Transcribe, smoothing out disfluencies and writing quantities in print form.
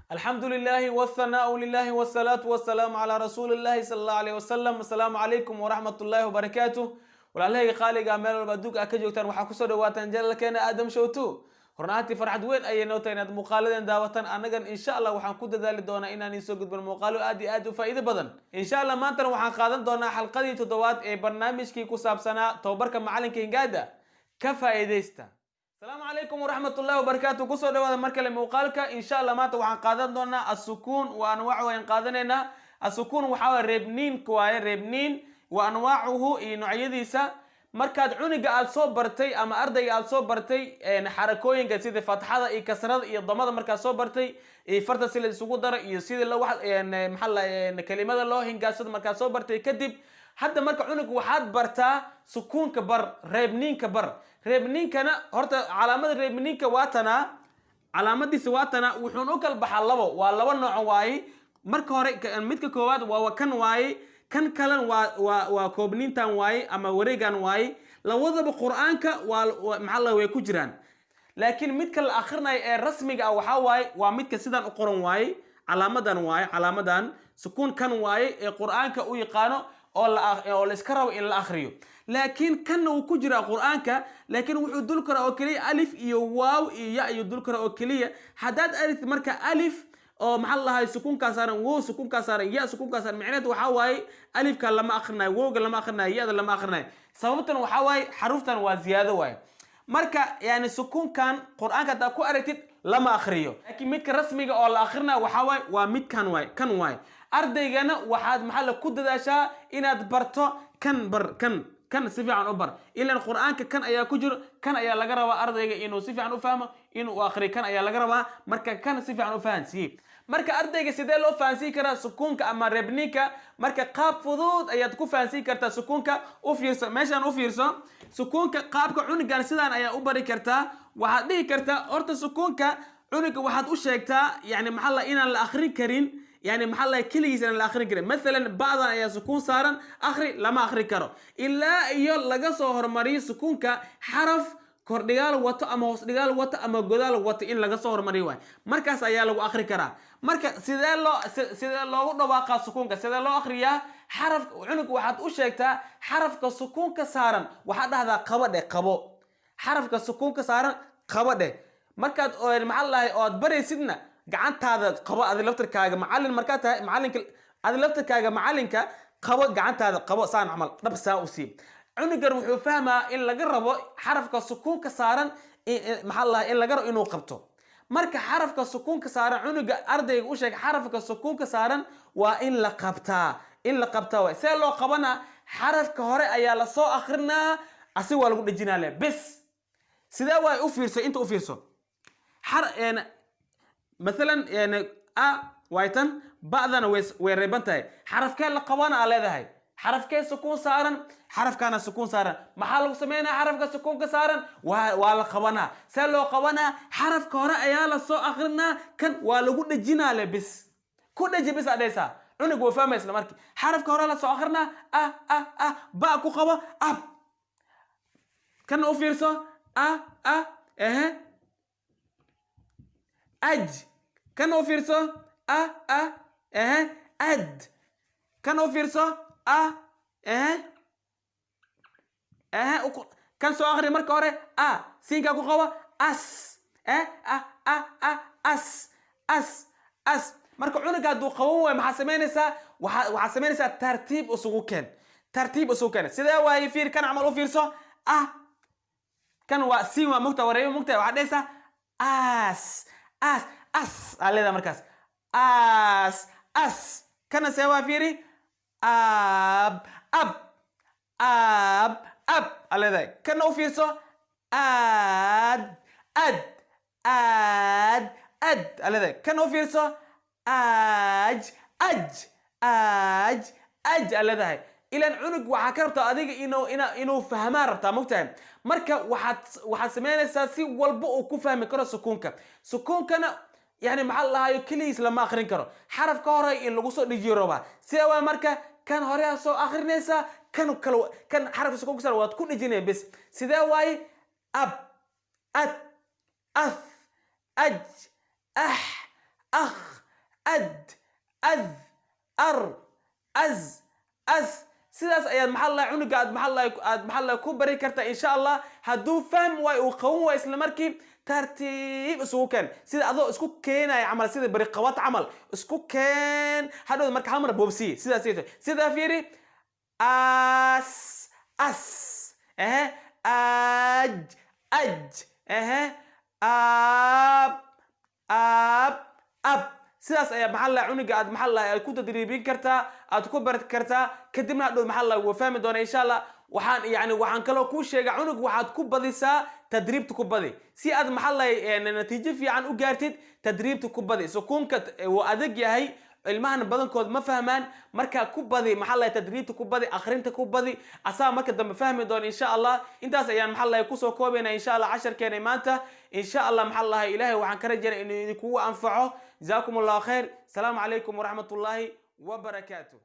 Alxamdu lilahi wاthanaau lilahi wsalaatu wasalaamu calaa rasuuli llahi sala allahu alayh wasalam. Asalaamu calaykum waraxmat ullahi wabarakaatuh. Walaalahayga qaaliga, meel walba adduunka aad ka joogtaan, waxaa kusoo dhawaataan channelkeena Aadam Show Two. Runaantii farxad weyn ayay noo tahay inaad muuqaaladen daawataan. Annagan insha Allah waxaan ku dadaali doonaa inaan iisoo gudbin muuqaalo aad iyo aad u faa'iido badan. Insha Allah maantana waxaan qaadan doonaa xalqadii toddobaad ee barnaamijkii ku saabsanaa tababarka macalinka hingaada. Ka faa'iidaysta. Asalaamu calaykum waraxmat ullahi wabarakaatu. Kusoo dhawaada mar kale muuqaalka. Insha Allah maanta waxaan qaadan doonaa asukuun wa anwaacu ayaan qaadanaynaa. Asukuun waxaa waye reebniinka waaye, reebniin wa anwaacuhu iyo noocyadiisa. Markaad cuniga aad soo bartay ama ardayga aad soo bartay xarakooyinka sida fatxada iyo kasrada iyo damada, markaad soo bartay iyo farta si la isugu daro iyo sidii la maxaa la kelimada loo hingaadsado, markaad soo bartay kadib, hadda marka cunuga waxaad bartaa sukuunka bar, reebniinka bar. Reebniinkana horta calaamada reebniinka waa tanaa, calaamadiisa waa tana. Wuxuun u kala baxaa labo, waa laba nooc waaye. Marka hore midka koowaad waa kan waaye, kan kalena waa koobniintan waaye ama wareegan waaye. Labadaba Qur-aanka waa maxaa la way ku jiraan, laakiin midka la akhrinayo ee rasmiga ah waxaa waaye waa midka sidan u qoran waaye, calaamadan waaye, calaamadan sukuun kan waaye ee Qur-aanka u yaqaano oo la iska rabo in la akhriyo. Laakiin kanna wuu ku jiraa Qur-aanka, laakiin wuxuu dul karaa oo keliya alif iyo waaw iyo ya iyo dul karaa oo keliya. Haddaad aragtid marka alif oo maxaa la dhahay sukuunkaa saaran, wow sukuunkaa saaran, ya sukuunkaa saaran, micneheed waxaa waaye alifka lama akhrinayo, wowga lama akhrinayo, ya-da lama akhrinayo. Sababtan waxaa waaye xaruftan waa ziyaado waaye. Marka yani sukuunkan Qur-aanka haddaad ku aragtid lama akhriyo, laakiin midka rasmiga oo la akhrinayo waxaa waaye waa midkan waaye, kan waaye. Ardaygana waxaad maxaa la ku dadaashaa inaad barto kan, bar kan, kan si fiican u bar. Ilan Qur-aanka kan ayaa ku jiro, kan ayaa laga rabaa ardayga inuu si fiican u fahmo, inuu akhriyo kan ayaa laga rabaa. Marka kan si fiican u fahansiiye. Marka ardayga sidee loo fahansiin karaa sukuunka ama reebninka? Marka qaab fudud ayaad ku fahansiin kartaa sukuunka. U fiirso meeshaan, u fiirso sukuunka qaabka cunugan sidaan ayaa u bari kartaa. Waxaad dhihi kartaa horta sukuunka cunuga waxaad u sheegtaa yani maxaa la inaan la akhrin karin, yani maxaa la keligiis inaan la akhrin karin. Mathalan ba'dan ayaa sukuun saaran, akhri, lama akhri karo ilaa iyo laga soo hormariyo sukuunka xaraf kordhigaal wato ama hoos dhigaal wato ama godaal wato in laga soo hormariyo waay. Markaas ayaa lagu akhri karaa. Marka sidee loogu dhawaaqaa sukuunka? Sidee loo akhriyaa xaraf? Cunug waxaad u sheegtaa xarafka sukuunka saaran, waxaad dhahdaa qabo dheh, qabo xarafka sukuunka saaran, qabo dheh. Markaad maxaa la dhahay ood baraysidna gacantaada qabo, adi laftirkaaga macallin markaad tahay macalinka, adi laftirkaaga macalinka qabo, gacantaada qabo saan camal, dhab saa u sii. Cunugan wuxuu fahmaa in laga rabo xarafka sukuunka saaran, maxaa la dhahay in laga rabo inuu qabto. Marka xarafka sukuunka saaran cunuga ardayga u sheeg, xarafka sukuunka saaran waa in la qabtaa, in la qabtaa waay. See loo qabanaa? Xarafka hore ayaa lasoo akrinaa, asi waa lagu dhejinaa le bes. Sidee waay? U fiirso inta, u fiirso. Xar mathalan a waay tan, ba'dana way reeban tahay. Xarafkee la qabana aa leedahay? Xarafkee sukuun saaran? Xarafkaana sukuun saaran. Maxaa lagu sameynaya xarafka sukuunka saaran? Waa la qabanaa. See loo qabanaa? Xarafka hore ayaa la soo akrinaa, kan waa lagu dhejinaa le bis. Ku dheji bis aa dhehaysaa. Cunug wuu fahmaya isla markii. Xarafka hore la soo akrinaa, a a a, ba ku qabo, ab. Kana u fiirso, a a, ehe, aj. Kana u fiirso, a a, ehe, ad. Kana u fiirso, a, ehe, ehe, kan soo akhri marka hore, a, siinkaa ku qabo, as, eh, a a a, as, as, as. Marka cunuga hadduu qaban waayo, maxaa samaynaysaa? Waxaad samaynaysaa tartiib isugu keen, tartiib isugu keen. Sidee waaye? Fiir kan camal, u fiirso. Ah, kan waa siin, waa mugta, wareebo mugta. Waxaad dhehaysaa as, as, as aa leedahay markaas, as, as. Kana see waa? Fiiri, ab, ab, ab, ab aa leedahay. Kana u fiirso, ad, ad, ad, ad aa leedahay. Kana u fiirso, aj, aj, aj, aj aa leedahay. Ilan cunug waxaa ka rabtaa adiga inuu fahmaa rabtaa, mogtahay? Marka waxaad samaynaysaa si walba uu ku fahmi karo sukuunka. Sukuunkana yani maxaa la dhahayo keligiis lama akrin karo, xaraf ka hore in lagu soo dhejiyo rabaa. Sida waa marka kan hore aa soo akrinaysaa, kan kale, kan xarafka sukuunka saaran waad ku dhejinaya bes. Sidee waaye? Ab, ad, af, aj, ax, akh. Ad, ad, ar, az, as. Sidaas ayaad, maxaa lahay, cunuga aad, maxaa lahay, aad, maxaa lahay, ku bari kartaa, insha Allah. Hadduu fahm waay, uu qaban waay, isla markii tartiib isugu keen, sida adoo isku keenaya camal, sida bari qabad camal isku keen. Hadhow marka hal mar boobsiye. Sidaas, sidaa fiiri: as, as, ehe, aj, aj, ehe, ab, ab, ab. Sidaas ayaa, maxaa lahay, cunuga aad, maxaa lahay, aad ku tadriibin kartaa, aad ku bari kartaa. Kadibna hadhow, maxaa lahay, wuu fahmi doonaa, insha Allah. Waxaan yani waxaan kaloo kuu sheega, cunug waxaad ku badisaa tadriibta, ku badi si aad, maxaa lahay, natiijo fiican u gaartid. Tadriibta ku badi. Sukuunka wuu adag yahay, ilmahan badankood ma fahmaan. Marka ku badi, maxaa lahay, tadriibta ku badi, akhrinta ku badi, asaa marka dambe fahmi doona, insha Allah. Intaas ayaan, maxaa lahay, kusoo koobayna, insha Allah, casharkeena maanta, insha Allah. Maxaa lahay, Ilaahay waxaan ka rajaynaa inuu idinkugu anfaco. Jazaakum Allahu khayr. Asalaamu calaykum waraxmat ullaahi wabarakaatu.